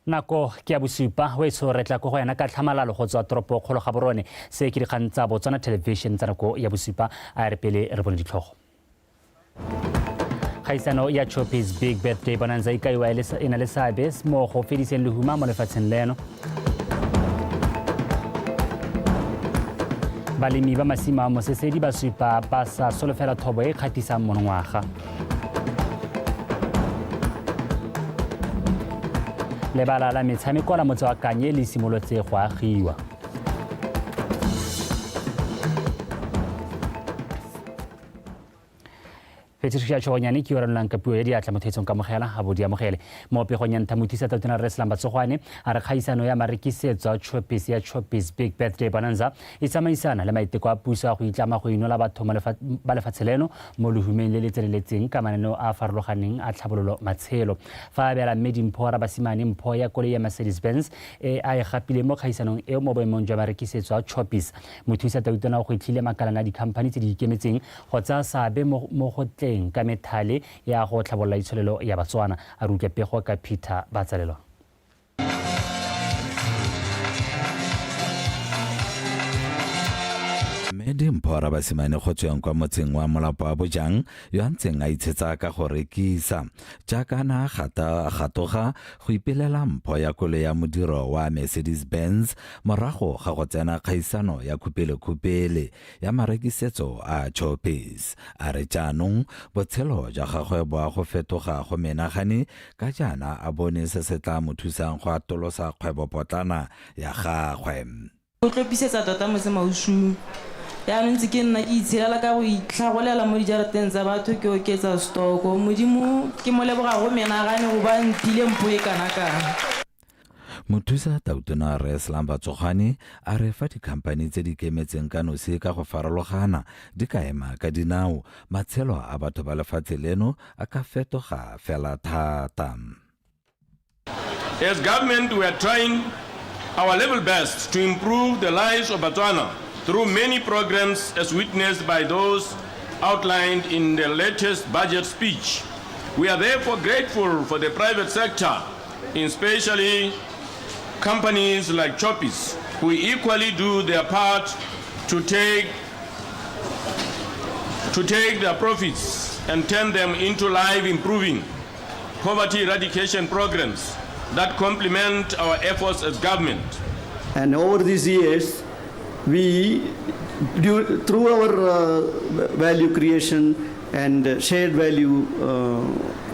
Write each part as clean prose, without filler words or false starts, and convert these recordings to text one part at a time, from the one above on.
Nako ke ya bosupa wetsho re tla ko go ena ka tlhamalalo go tswa toropo kgolo ga borone. Se ke dikgang tsa Botswana Television tsa nako ya bosupa. A re pele re bone ditlhogo. Kgaisano ya Choppies Big Birthday Bonanza e kaiwa e na le seabe mo go fediseng lehuma mo lefatsheng leno. Balemi ba masimo a Mosesedi ba supa ba sa solofela thobo e kgatisang monongwaga. Lebala la metshameko la motse wa Kanye le simolotse go agiwa. Patricia Tshogonyane ke yo ranolang ka puo ya diatla mo thetsong kamogela a bo di amogele. Mo pegong ya ntlha mothusa tautona Rre Selang Batsogwane a re kgaisano ya marekisetso a Choppies ya Choppies Big Birthday Bonanza e tsamaisana le maiteko a puso a go itlama go inola batho ba lefatshe leno mo lehumeng le le tseneletseng ka mananeo a a farologaneng a tlhabololo matshelo. Fa a abela Mme Dimpho Rabasimane mpho ya koloi ya Mercedes Benz e a e gapileng mo kgaisanong eo mo boemong jwa marekisetso a Choppies, mothusa tautona o gwetlhile makalana a dikhamphani tse di ikemetseng go tsaya seabe mo go tleng ka methale ya go tlhabolola itsholelo ya Batswana. A re utlwe pego ka Peter Batsalelwa. Mme Dimpho Rabasimane go tsweng kwa motseng wa Molapo wa Bojang yo a ntseng a itshetsa ka go rekisa jaaka na gata gatoga go ipelela mpho ya koloi ya modiro wa Mercedes Benz morago ga go tsena kgaisano ya khupele-khupele ya marekisetso a Choppies. A re jaanong botshelo jwa gagwe bo a go fetoga go menagane ka jaana a bone se se tla mo thusang go atolosa kgwebopotlana ya gagwe. Go tlopisetsa tota motse mausung. Jaanong ntse ke nna ke itshelela ka go itlhagolela mo dijarateng tsa batho ke oketsa stoko. Modimo ke mo leboga go menagane go ba mphile mpho e kana kana. Mothusa Tautona Rre Slumber Tsogwane a re fa dikhamphani tse di ikemetseng ka nosi ka go farologana di ka ema ka dinao, matshelo a batho ba lefatshe leno a ka fetoga fela thata. As government we are trying our level best to improve the lives of Batswana through many programs as witnessed by those outlined in the latest budget speech. We are therefore grateful for the private sector, especially companies like Choppies, who equally do their part to take to take their profits and turn them into life improving poverty eradication programs that complement our efforts as government. And over these years, we, do, through our value creation and shared value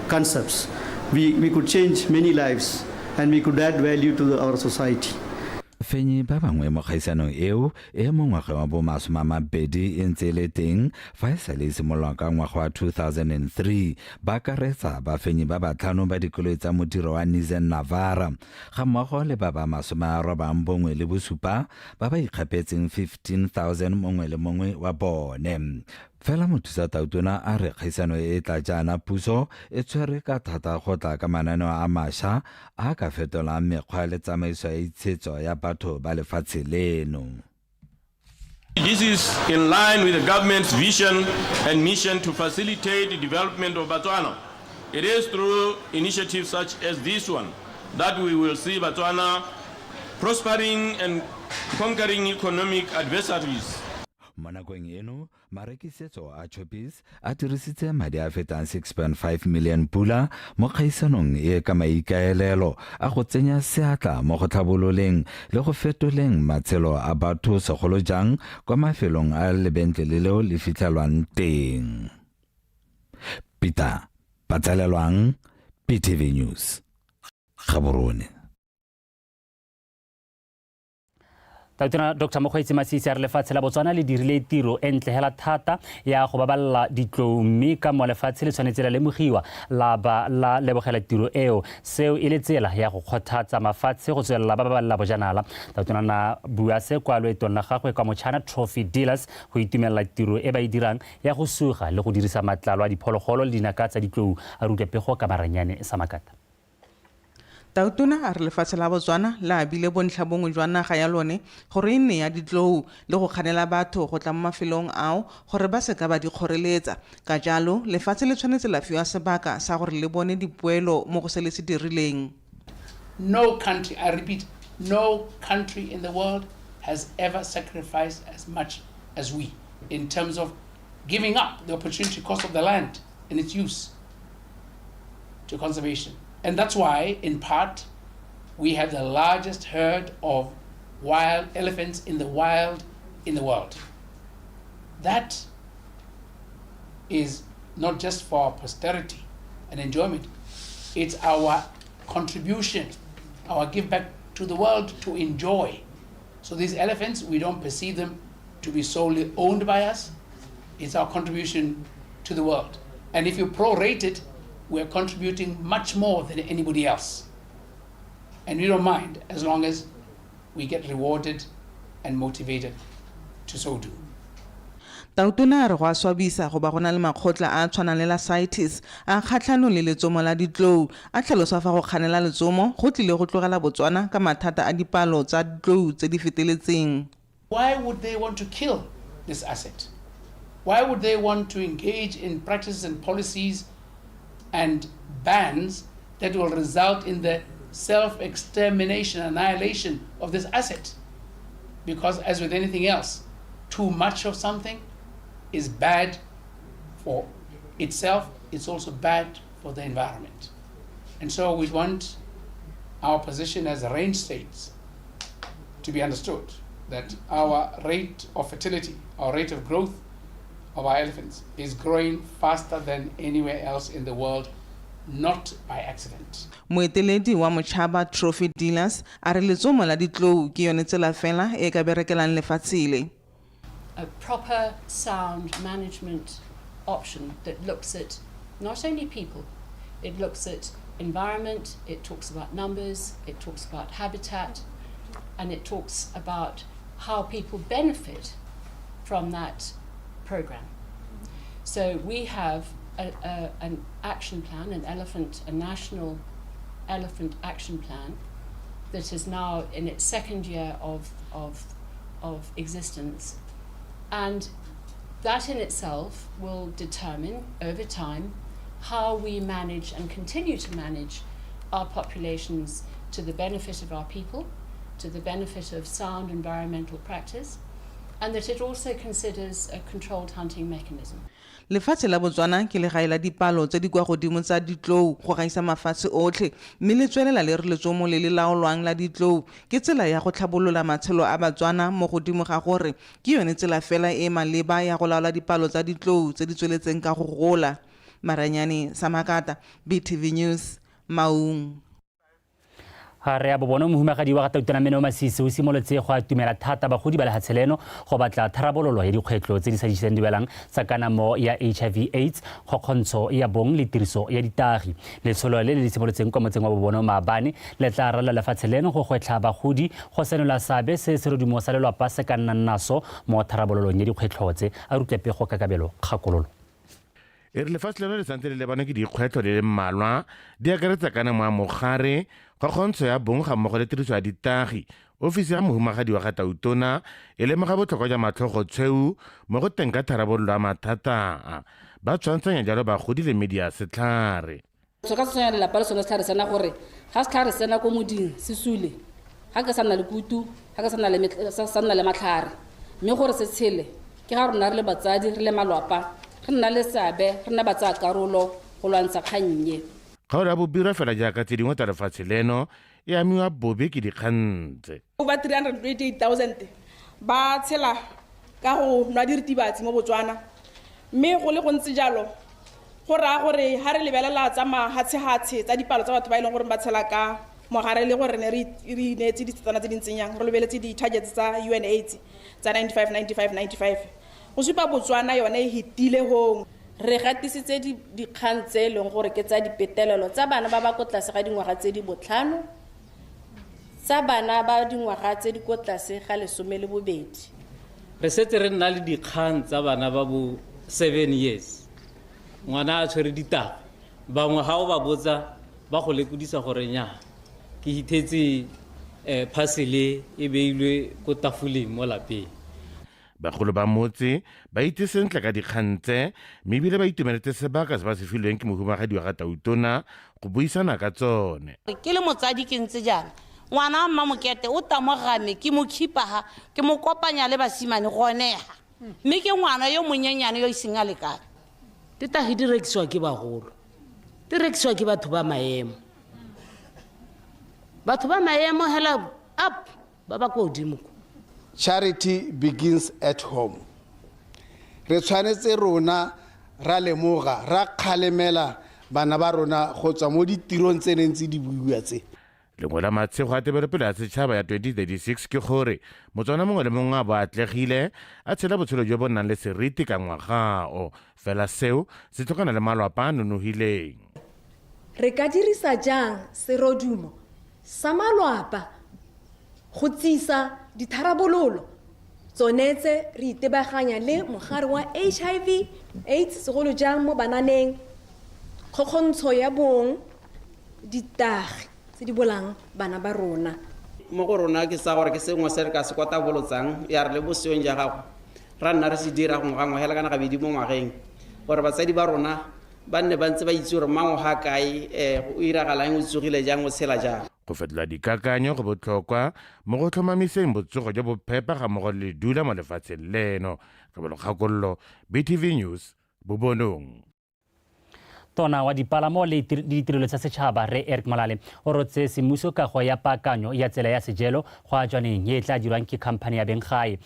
concepts, we could change many lives and we could add value to our society. Fenyi ba bangwe mo kgaisanong eo e mo ngwageng wa bo 20 e ntse e le teng fa e sale e simololwa ka ngwaga wa 2003 ba akaretsa bafenyi ba batlhano ba dikoloi tsa modiro wa Nissan Navara ga mmogo le ba ba 97 ba ba ikgapetseng 15,000 mongwe le mongwe wa bone. Fela mothusa tautona a re kgaisano e e tla jaana puso e tshwere ka thata go tla ka mananeo a masha a ka fetolang mekgwa le tsamaiso ya itshetso ya batho ba lefatshe leno. This is in line with the government's vision and mission to facilitate the development of Botswana. It is through initiatives such as this one that we will see Botswana prospering and conquering economic adversaries. Mo nakong eno, marekisetso a Choppies a dirisitse madi a fetang 6.5 million pula mo kgaisanong e ka maikaelelo a go tsenya seatla mo go tlhabololeng le go fetoleng matshelo a batho segolo jang kwa mafelong a lebentlele leo le fitlhelwang teng. Peter Batsalelwang, PTV News, Gaborone. Tautona Dr Mokgweetsi Masisi a re lefatshe la Botswana le dirile tiro e ntle hela thata ya go babalela ditlou mme ka mo lefatshe le tshwanetse la lemogiwa la ba la lebogela tiro eo seo e le tsela ya go kgothatsa mafatshe go tswelela ba babalela bojanala. Tautona na bua se kwa loetong la gagwe kwa Mochana Trophy Dealers go itumelela tiro e ba e dirang ya go suga le go dirisa matlalo a diphologolo le dinaka tsa ditlou. A re utlwe pego ka Maranyane Samakata. Tautona a re lefatshe la Botswana le abile bontlha bongwe jwa naga ya lone gore e nne ya ditlou le go kganela batho go tla mo mafelong ao gore ba seka ba di kgoreletsa. Ka jalo, lefatshe le tshwanetse la fiwa sebaka sa gore le bone dipoelo mo go se le se dirileng. No country, I repeat, no country in the world has ever sacrificed as much as we in terms of giving up the opportunity cost of the land and its use to conservation. And that's why, in part, we have the largest herd of wild elephants in the wild in the world. That is not just for our posterity and enjoyment, it's our contribution, our give back to the world to enjoy. So these elephants, we don't perceive them to be solely owned by us. It's our contribution to the world. And if you prorate it, we're contributing much more than anybody else. And we don't mind as long as we get rewarded and motivated to so do. Tautona a re go a swabisa go ba go na le makgotla a a tshwanang le la CITES a kgatlhanong le letsomo la ditlou, a tlhalosa fa go kganela letsomo go tlile go tlogela Botswana ka mathata a dipalo tsa ditlou tse di feteletseng. Why would they want to kill this asset? Why would they want to engage in practices and policies and bans that will result in the self-extermination, annihilation of this asset? Because as with anything else, too much of something is bad for itself, it's also bad for the environment. And so we want our position as range states to be understood, that our rate of fertility, our rate of growth of our elephants is growing faster than anywhere else in the world, not by accident. Moeteledi wa Mochaba Trophy Dealers a re letsomo la ditlou ke yone tsela fela e ka berekelang lefatshe le. A proper sound management option that looks at not only people, it looks at environment, it talks about numbers, it talks about habitat, and it talks about how people benefit from that program. So we have an action plan, a national elephant action plan that is now in its second year of existence. And that in itself will determine over time how we manage and continue to manage our populations to the benefit of our people, to the benefit of sound environmental practice, and that it also considers a controlled hunting mechanism. Lefatshe la Botswana ke legae la dipalo tse di kwa godimo tsa ditlou go gaisa mafatshe otlhe, mme le tswelela le re letsomo le le laolwang la ditlou ke tsela ya go tlhabolola matshelo a Batswana, mo godimo ga gore ke yone tsela fela e maleba ya go laola dipalo tsa ditlou tse di tsweletseng ka go gola. Maranyane Samakata, BTV News, Maung. Ga re ya bobone, mohumagadi wa ga Tautona Meno Masisi o simolotse go atumela thata bagodi ba lehatshe leno go batla tharabololo ya dikgwetlho tse di sa diseng diwelang tsa kanamo ya HIV AIDS, kgokgontsho ya bong le tiriso ya ditagi. Letsholo le le simolotseng kwa motseng wa Bobonong maabane le tla ralala lefatshe leno go gwetlha bagodi go senola seabe se serodumo sa lelwapa se ka nnang naso mo tharabololong ya dikgwetlho tse. A rutle pego ka Kabelo Kgakololo. E re lefatshe leno le santse le lebane ke dikgwetlho di le mmalwa, di akaretsa kanamo ya mogare, kgokgontsho ya bong ga mmogo le tiriso ya ditagi. Ofisi ya mohumagadi wa ga Tautona e lemoga botlhokwa jwa matlhogotshweu mo go teng ka tharabololo ya mathata a, ba tshwantshanya jalo bagodi le medi ya setlhare. Se ka tshwanya lelapa le sone setlhare sena, gore ga setlhare sena ko moding se sule, ga ke sa nna le kutu, ga ke sa nna le sa nna le matlhare, mme gore se tshele ke ga rona re le batsadi, re le malwapa, re nna le seabe, re nna ba tsaya karolo go lwantsha kgannye. Kgaolo ya Bobirwa fela jaaka tse dingwe tsa lefatshe leno e amiwa bobe ke dikgang tse. Over 328,000 ba tshela ka go nwa diritibatsi mo Botswana, mme go le gontsi jalo go raya gore ga re lebelela tsa mahatshe-hatshe tsa dipalo tsa batho ba e leng gore ba tshela ka mogare, le gore ne re ineetse ditsetsana tse di ntseng yang, re lebeletse di-targets tsa UNAIDS tsa 95, 95, 95, go supa Botswana yone e hetile gong. Re gatisitse dikgang tse e leng gore ke tsa dipetelelo tsa bana ba ba ko tlase ga dingwaga tse di 5, tsa bana ba dingwaga tse di ko tlase ga 12. Re setse re nna le dikgang tsa bana ba bo 7 years, ngwana a tshwere ditaba, bangwe ga o ba botsa ba go lekodisa gore nnyaa, ke hithetse parcel e beilwe ko tafoleng mo lapeng. Bagolo ba motse ba itse sentle ka dikgang tse mme ebile ba itumeletse sebaka se ba se filweng ke mohumagadi wa ga Tautona go buisana ka tsone. Ke le motsadi ke ntse jaana, ngwana wa Mmamokete o tamogame, ke mo khipa ha, ke mo kopanya le basimane gone ha, mme ke ngwana yo monyenyane yo e seng a lekane. Ditagi di rekisiwa ke bagolo, di rekisiwa ke batho ba maemo. Batho ba maemo hela up ba ba ko godimo ko. Charity begins at home. Re tshwanetse rona ra lemoga, ra kgalemela bana ba rona go tswa mo ditirong tse neng tse di buiwa tse. Lengwe la matshego a tebelopele ya setšhaba ya 2036 ke gore Motswana mongwe le mongwe a bo a atlegile, a tshela botshelo jo bo nang le seriti ka ngwaga o. Fela seo se tlhokana le malwapa a nonogileng. Re ka dirisa jang serodumo sa malwapa go tsisa ditharabololo tsone tse re itebaganya le mogare wa HIV, AIDS segolo jang mo bananeng, kgokgontsho ya bong, ditagi tse di bolang bana ba rona. Mo go rona ke tsaya gore ke sengwe se re ka se kotabolotsang ya re le boseyong ja gago ra nna re se dira gongwe gangwe hela kana gabedi mo ngwageng gore batsadi ba rona ba nne ba ntse ba itse gore mang o ga kae, o iragalang, o tsogile jang, o tshela jang. Go fetola dikakanyo go botlhokwa mo go tlhomamiseng botsogo jo bo phepa ga mmogo le ledula mo lefatsheng leno. Kabelo Kgakololo, BTV News, Bobonong. Tona wa dipalamo le ditirelo tsa setšhaba Rre Eric Molale o rotse semmuso kago ya paakanyo ya tsela ya Sejelo go a Jwaneng e e tla dirwang ke khamphane ya benggae.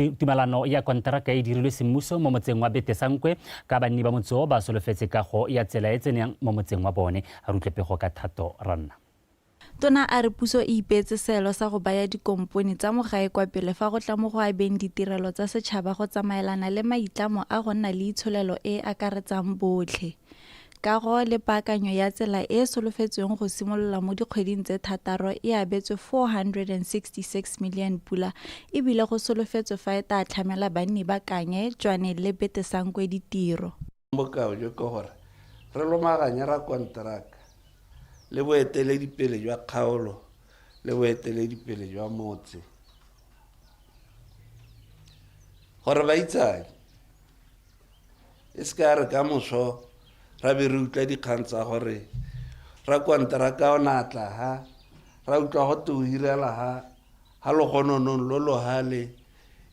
Tumelano ya konteraka e dirilwe semmuso mo motseng wa Betesankwe ka banni ba motse o ba solofetse kago ya tsela e tseneng mo motseng wa bone. A re utlwe pego ka Thato Ranna. Tona a re puso e ipeetse seelo sa go baya dikompone tsa mo gae kwa pele fa go tla mo go abeng ditirelo tsa setšhaba go tsamaelana le maitlamo a go nna le itsholelo e e akaretsang botlhe. Kago le paakanyo ya tsela e e solofetsweng go simolola mo dikgweding tse thataro e abetswe 466 million pula e bile go solofetswe fa e taa tlhamela banni ba Kanye, Jwaneng le Betesankwe ditiro. Bokao jo ke gore re lomaganye rakonteraka le boeteledipele jwa kgaolo le boeteledipele jwa motse gore ba itsane e se ka re ka moso ra be re utlwa dikgang tsa gore rakonteraka o ne a tla ha ra utlwa go te o hirela ha ha logononong lo lo hale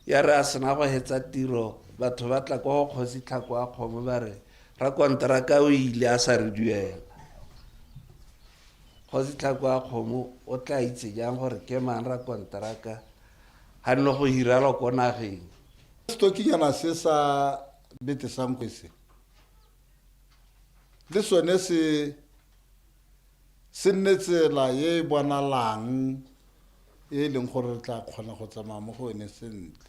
Ya re a sena go hetsa tiro, batho ba tla kwa go Kgosi Tlhako a Kgomo ba re, Rakonteraka o ile a sa re duela. Kgosi Tlhako a Kgomo o tla itse jang gore ke mang rakonteraka ha nno go hirelwa ko nageng? Setokinyana se sa Betesankwe se, le sone se se nne tsela e e bonalang e e leng gore re tla kgona go tsamaya mo go yone sentle.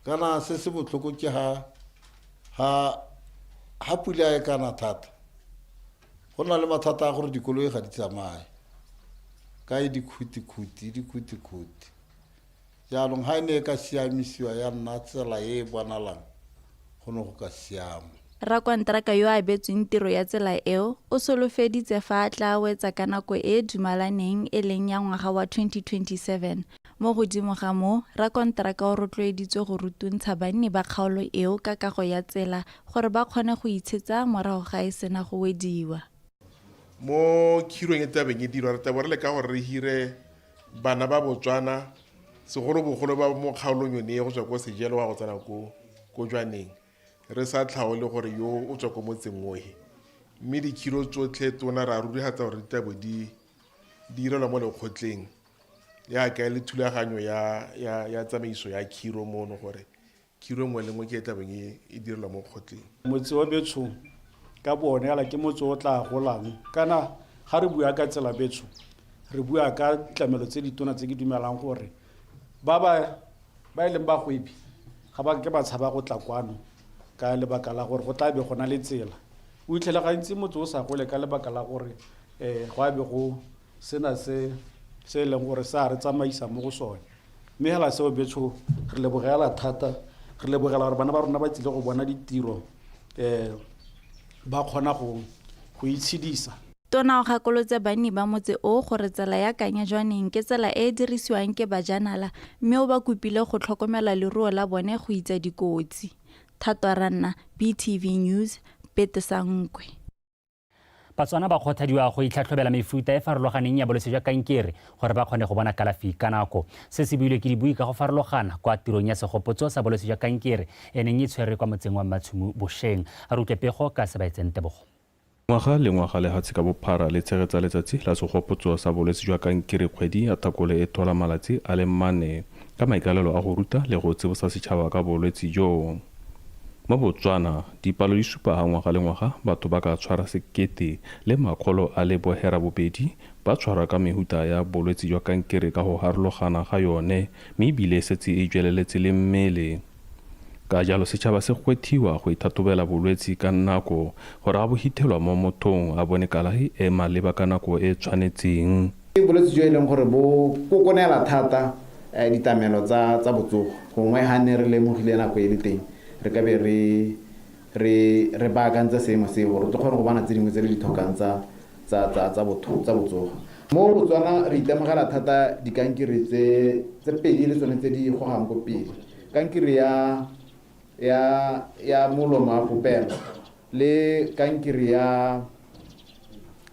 Kana se se botlhoko ke ha ha ha pula e kana thata go na le mathata a gore dikoloi ga di tsamaye ka e dikhuti-khuti dikhuti-khuti. Jaanong ha e ne e ka siamisiwa ya nna tsela e e bonalang go ne go ka siama. Rakonteraka yo a abetsweng tiro ya tsela eo o solofeditse fa a tlaa wetsa ka nako e e dumalaneng e leng ya ngwaga wa 2027. Mo godimo ga moo, rakonteraka o rotloeditswe go rutuntsha banni ba kgaolo eo ka kago ya tsela gore ba kgone go itshetsa morago ga e sena go wediwa. Mo khirong e tabeng e dirwa re tabo re leka gore re hire bana ba Botswana segolobogolo ba mo kgaolong yone e go tswa ko Sejelo wa go tsena ko ko Jwaneng re sa tlhaole gore yo o tswa ko motseng ohe mme dikhiro tsotlhe tona ra rurigatsa gore di tabo di direlwa mo lekgotleng yaka e le thulaganyo ya, ya, ya tsamaiso ya khiro mono gore Khiro nngwe le nngwe ke e tla beng e, e direlwa mo kgotleng. Motse wa betsho ka bo one yala ke motse o tla golang kana ga re bua ka tsela betsho re bua ka ditlamelo tse ditona tse ke dumelang gore ba ba ba e leng bagwebi ga ba ke ba tshaba go tla kwano ka lebaka la gore go tla be go na le tsela o itlhela gantsi motse o sa gole ka lebaka la gore um go a be go sena se se e leng gore se a re tsamaisa mo go sone mme hela seo betsho re lebogela thata re lebogela gore bana ba rona ba tsile go bona ditiro um ba kgona go go itshedisa. Tona o gakolotse banni ba motse oo gore tsela ya Kanye-Jwaneng ke tsela e e dirisiwang ke bajanala mme o ba kopile go tlhokomela leruo la bone go itsa dikotsi. Thato Ranna, BTV News, Petesankwe. Batswana ba kgothadiwa go itlhatlhobela mefuta e farologaneng ya bolwetse jwa kankere gore ba kgone go bona kalafi ka nako. Se se builwe ke dibui ka go farologana kwa tirong ya segopotso sa bolwetse jwa kankere e neng e tshwerwe kwa motseng wa Mmatshumu bosheng. A re utlwe pego ka Sebaetseng Tebogo. Ngwaga le ngwaga lehatshe ka bophara le tshegetsa letsatsi la segopotso sa bolwetse jwa kankere kgwedi ya Thakole e thola malatsi a le mane ka maikaelelo a go ruta le go tsibosa setšhaba ka bolwetse jo. Mo Botswana, dipalo di supa ha ngwaga le ngwaga batho ba ka tshwara 1080 ba tshwarwa ka mehuta ya bolwetse jwa kankere ka go harologana ga yone mme ebile e setse e jweleletse le mmele. Ka jalo setšhaba se gwethiwa go ithathobela bolwetsi ka nako gore a bo hithelwa mo mothong a bone kalahi e maleba ka nako e tshwanetseng. Ke bolwetse jo e leng gore bo kokonela thata ditlamelo tsa tsa botsogo. Gongwe ga ne re lemogile nako e le teng re ka be re re re baakantse seemo seo gore re kgone go bona tse dingwe tse re di tlhokang tsa tsa tsa tsa botho tsa botsogo. Mo Botswana re itemogela thata dikankere tse tse pedi le tsone tse di gogang ko pele. Kankere ya ya ya molomo wa popelo le kankere ya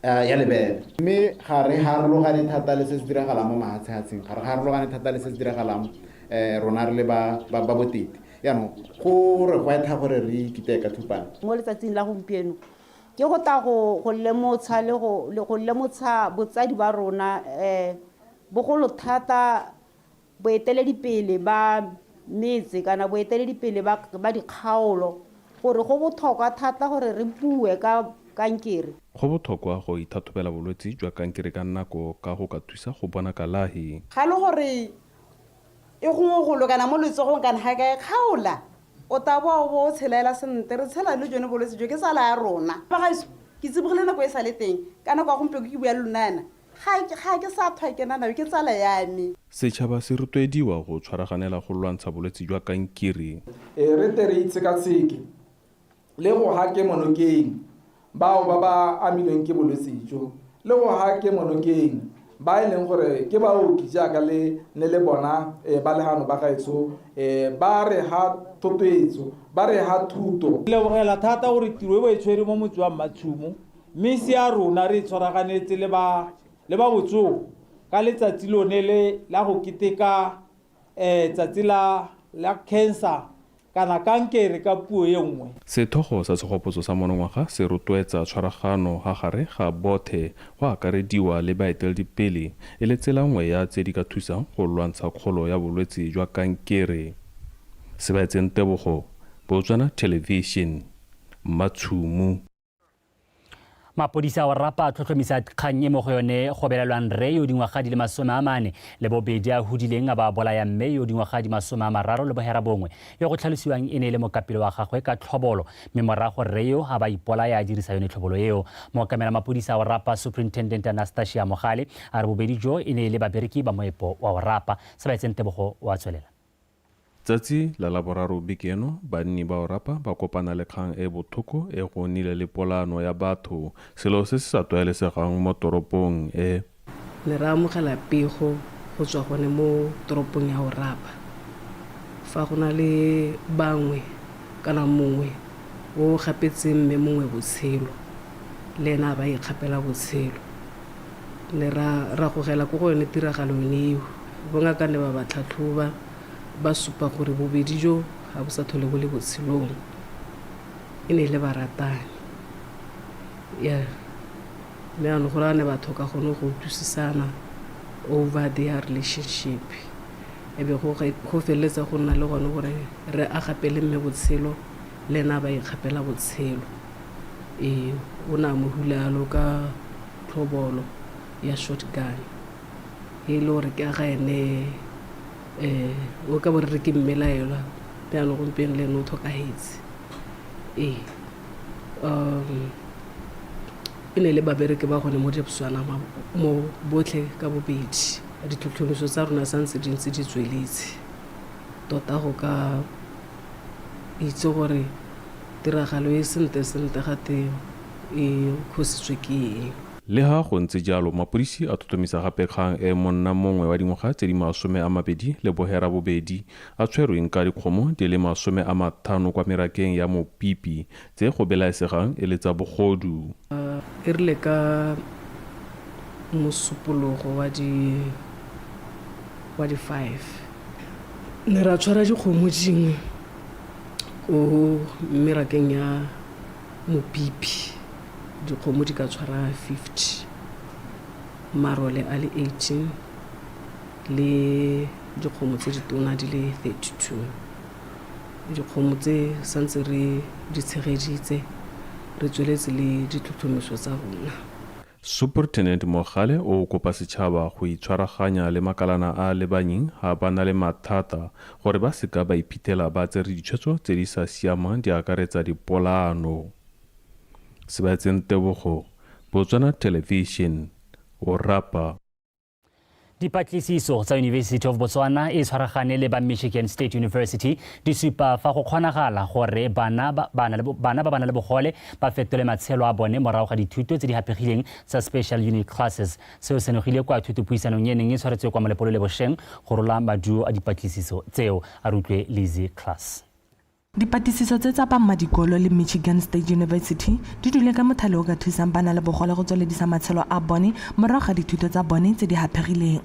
ya lebele. Mme ga re harologane thata le se se diragalang mo mahatshehatsheng, ga re harologane thata le se se diragalang rona re le ba ba ba botete. Jaanong go re gwetlha gore re ikiteye ka thupana. Mo letsatsing la gompieno ke go tla go go lemotsha le go le go lemotsha botsadi ba rona bogolo thata boeteledipele ba metse kana boeteledipele ba ba dikgaolo gore go botlhokwa thata gore re bue ka kankere. Go botlhokwa go ithathobela bolwetse jwa kankere ka nako ka go ka thusa go bona kalahi. Ga le gore e gongwe golo kana mo letsogong kana ga ka e kgaola, o tla boa o bo o tshelaela sentle. Re tshela le jone bolwetse jo, ke tsala ya rona. Bagaetsho, ke tsibogile nako e sa le teng, ka nako ya gompieno ke bua le lona yana, ga ke sa thwa ke na nayo, ke tsala ya me. Setšhaba se rotloediwa go tshwaraganela go lwantsha bolwetse jwa kankere. E re tle re itshekatsheke le go ha kemonokeng bao ba ba amilweng ke bolwetse jo, le go ha kemonokeng ba e leng gore ke baoki jaaka le ne le bona ba le hano ba gaetsho ba re ha thotloetso, ba re ha thuto. Re lebogela thata gore tiro e bo e tshwere mo motse wa Mmatshumo, mme se ya rona re e tshwaraganetse le ba le ba botsogo ka letsatsi lone le la go keteka tsatsi la la cancer kana kankere ka puo e nngwe. Sethogo sa segopotso sa monongwaga se rotloetsa tshwaragano ha gare ga bothe go akarediwa le baeteledipele e le tsela nngwe ya tse di ka thusang go lwantsha kgolo ya bolwetse jwa kankere. Sebaetseng Tebogo, Botswana Television, Mmatshumu. Mapodisa a Orapa a tlhotlhomisa kgang e mo go yone go belelwang rre yo dingwaga di le 42 a hudileng a ba bolaya mme yo dingwaga di 39 yo go tlhalosiwang e ne e le mokapelo wa gagwe ka tlhobolo, mme morago rre yo a ba ipolaya a dirisa yone tlhobolo eo. Mookamela mapodisa a Orapa Superintendent Anastasia Mogale a re bobedi jo e ne e le babereki ba moepo wa Orapa. Sebaetseng Tebogo o a tswelela. Tsatsi la Laboraro beke eno, banni ba Orapa ba kopana le kgang e e bothoko e go nnile le polaano ya batho, selo se se sa tlwaelesegang mo toropong e. Ne ra amogela pego go tswa gone mo toropong ya Orapa fa go na le bangwe kana mongwe o gapetseng mme mongwe botshelo, le ena a ba ikgapela botshelo. Ne ra ra gogela ko go yone tiragalo yone eo, bongaka ne ba ba tlhatlhoba. Ba supa gore bobedi jo ga bo sa tlhole bo le botshelong. E ne e le baratani. Ya mme jaanong go raya ne ba tlhoka gone go utlwisisana over their relationship. E be go go feleletsa go nna le gone gore re a gapele mme botshelo le ena a ba ikgapela botshelo. Ee, o ne a mo hula yalo ka tlhobolo ya shotgun. E le gore ke a ga ene um o ka bo re re ke mmelaelwa jaanong gompieno le ene o tlhokagetse. Ee, e ne le babereki ba gone mo Debswana mo botlhe ka bobedi. Ditlhotlhomiso tsa rona santse di ntse di tsweletse tota go ka itse gore tiragalo e sentle sentle gate e khositswe ke eng. Le ha go ntse jalo, mapodisi a tlhotlhomisa gape kgang e monna mongwe wa dingwaga tse di 28 a tshwerweng ka dikgomo di le 50 kwa merakeng ya Mopipi tse go belaesegang e le tsa bogodu. E rile ka Mosupologo wa di wa di 5 ne ra tshwara dikgomo dingwe ko merakeng ya Mopipi. Dikgomo di ka tshwara 50, marole a le 18 le dikgomo tse ditona di le 32. Dikgomo tse santse re di tshegeditse, re tsweletse le ditlhotlhomiso tsa rona. Superintendent Mogale o kopa setšhaba go itshwaraganya le makalana a lebanyeng ha ba na le mathata gore ba seka ba iphitlhela ba tsere ditshwetso tse di sa siamang di akaretsa dipolaano. Sebaetseng Tebogo, Botswana Television, Orapa. Dipatlisiso tsa University of Botswana e tshwaragane le ba Michigan State University di supa fa go kgonagala gore bana ba ba ba na le bogole ba fetole matshelo a bone morago ga dithuto tse di haphegileng tsa special unit classes. Seo se senogile kwa thutopuisanong e neng e tshwaretswe kwa Molepolole bosheng go rola maduo a dipatlisiso tseo. A re utlwe Lizzy Class. Dipatlisiso tse tsa bammadikolo le Michigan State University di dule ka mothale o ka thusang ba na le bogole go tsweledisa matshelo a bone morago ga dithuto tsa bone tse di haphegileng.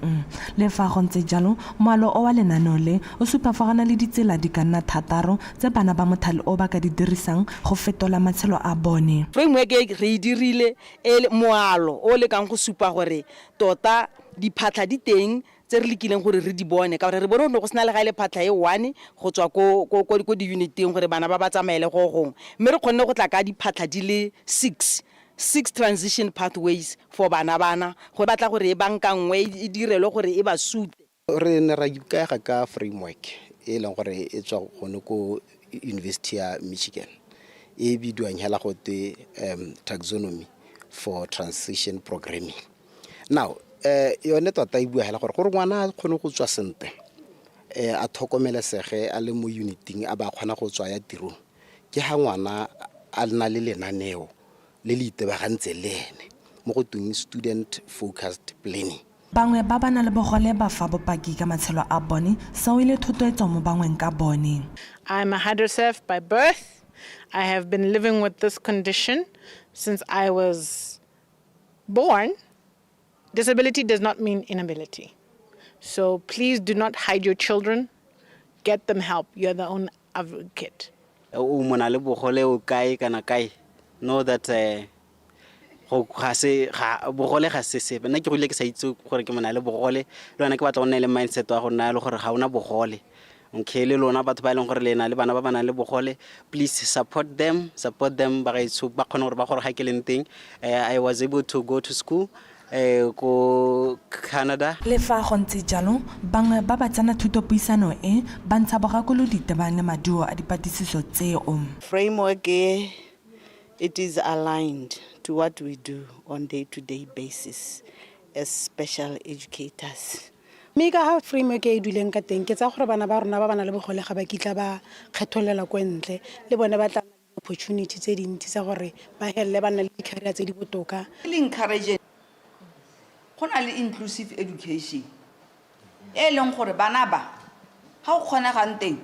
Le fa go ntse jalo, moalo o wa lenaneo le o supa fa go na le ditsela di ka nna thataro tse bana ba mothale o ba ka di dirisang go fetola matshelo a bone. Framework e re e dirile e moalo o lekang go supa gore tota diphatlha di teng tse re lekileng gore re di bone, ka gore re bone gore ne go sena le ga e le phatlha e one go tswa ko, ko, ko, ko di-unit-ing gore bana ba ba tsamaele go gongwe. Mme re kgonne go tla ka diphatlha di le six, six transition pathways for bana bana, go batla gore e bankanngwe, e direlwe gore e ba sute. Re ne ra ikaega ka framework e leng gore e tswa gone ko University ya Michigan, e bidiwang hela gote taxonomy for transition programming. Now, yone tota e bua hela gore gore ngwana a kgone go tswa sentle, a tlhokomelesege a le mo uniting, a ba kgona go tswa ya tirong, ke ha ngwana a na le lenaneo le le itebagantseng le ene mo go tweng student focused planning. Bangwe ba ba na le bogole ba fa bopaki ka matshelo a bone, seo e le thotloetso mo bangweng ka bone. I'm a hydroceph by birth. I have been living with this condition since I was born. Disability does not mean inability. So please do not hide your children. Get them help. You're the own advocate. O mona le bogole o kae kana kae, know that go ga se ga bogole ga se sepe. Nna ke goile ke sa itse gore ke mona le bogole, le wena ke batla go nna le mindset wa go nna le gore ga ona bogole. Okay, le lona batho ba e leng gore le na le bana ba ba nang le bogole, please support them, support them ba gaetsho, ba kgone gore ba gore ga ke leng teng. I was able to go to school ko Canada. Le fa go ntse jalo, bangwe ba ba tsena thutopuisano e ba ntsha bogakolodi tebang le maduo a dipatlisiso tseo. Framework e, it is aligned to what we do on day-to-day basis as special educators. Mme ka ga framework e duleng ka teng, ke tsa gore bana ba rona ba ba nang le bogole ga ba kitla ba kgetholelwa ko ntle, le bone ba tla opportunity tse dintsi tsa gore ba helele ba nna le di-career tse di botoka. Le encourage go na le inclusive education e leng gore bana ba ga o kgonegang teng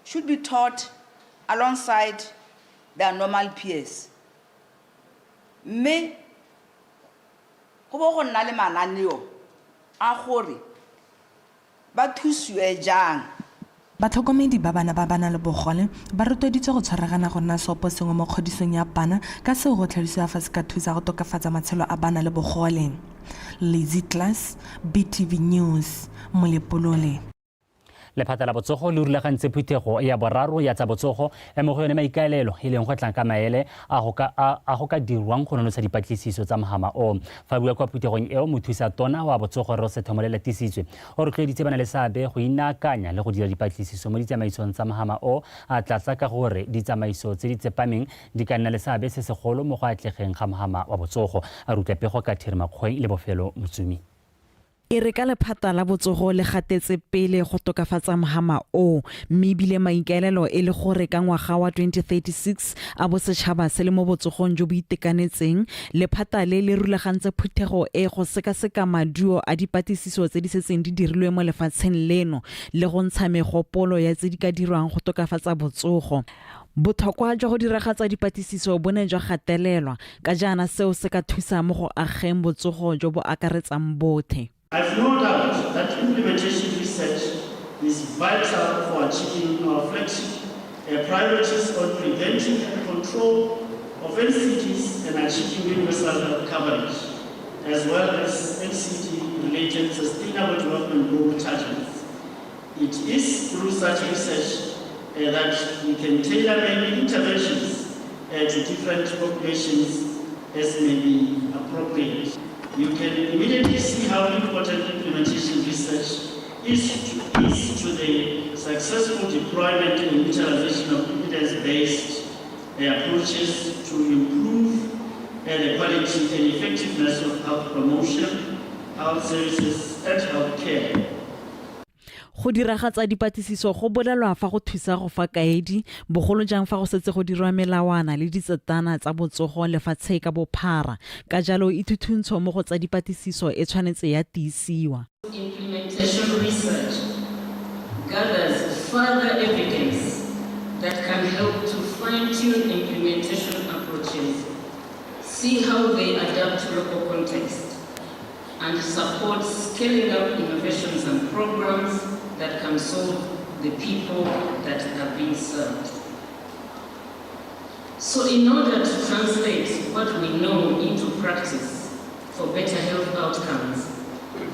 should be taught alongside their normal peers, mme go bo go nna le mananeo a gore ba thusiwe jang. Batlhokomedi ba bana ba ba nang le bogole ba rotloeditswe go tshwaragana go nna seopo sengwe mo kgodisong ya bana, ka seo go tlhalosiwa fa se ka thusa go tokafatsa matshelo a bana le bogole. Lizzy Class, BTV News, Molepolole. Lephata la botsogo le rulagantse phuthego ya boraro ya tsa botsogo e mo go yone maikaelelo e leng go tlang ka maele a go ka dirwang go nonotsha dipatlisiso tsa mohama o. Fa bua kwa phuthegong eo, mothusa tona wa botsogo Rose Thomole Latisitswe o rotloeditse bana le seabe go inaakanya le go dira dipatlisiso mo ditsamaisong tsa mohama o, a tlatsa ka gore ditsamaiso tse di tsepameng di ka nna le seabe se segolo mo go atlegeng ga mohama wa botsogo. A rutla pego ka Thiri Makgoeng le Bofelo Motsumi. E re ka lephata la botsogo le gatetse pele go tokafatsa mhama o, mme ebile maikaelelo e le gore ka ngwaga wa 2036 a bo setšhaba se le mo botsogong jo bo itekanetseng, lephata le le rulagantse phuthego e go sekaseka maduo a dipatlisiso tse di setseng di dirilwe mo lefatsheng leno le go ntsha megopolo ya tse di ka dirwang go tokafatsa botsogo. Botlhokwa jwa go diragatsa dipatlisiso bo ne jwa gatelelwa, ka jaana seo se ka thusa mo go ageng botsogo jo bo akaretsang botlhe. I've no doubt that implementation research is vital for achieving our flagship priorities on preventing and control of NCDs and achieving universal health coverage, as well as NCD-related Sustainable Development Goal targets. It is through such research uh, that we can tailor many interventions uh, to different populations as may be appropriate. You can immediately see how important implementation research is to, is to the successful deployment and utilization of evidence-based uh, approaches to improve uh, the quality and effectiveness of health promotion, health services, and health care. Go diragatsa dipatlisiso go bolelwa fa go thusa go fa kaedi, bogolo jang fa go setse go dirwa melawana le ditsetana tsa botsogo lefatshe ka bophara. Ka jalo ithuthuntsho mo go tsa dipatlisiso e tshwanetse ya tiisiwa. Implementation research gathers further evidence that can help to fine-tune implementation approaches, see how they adapt to local context, and support scaling up innovations and programs that can solve the people that are being served. So in order to translate what we know into practice for better health outcomes,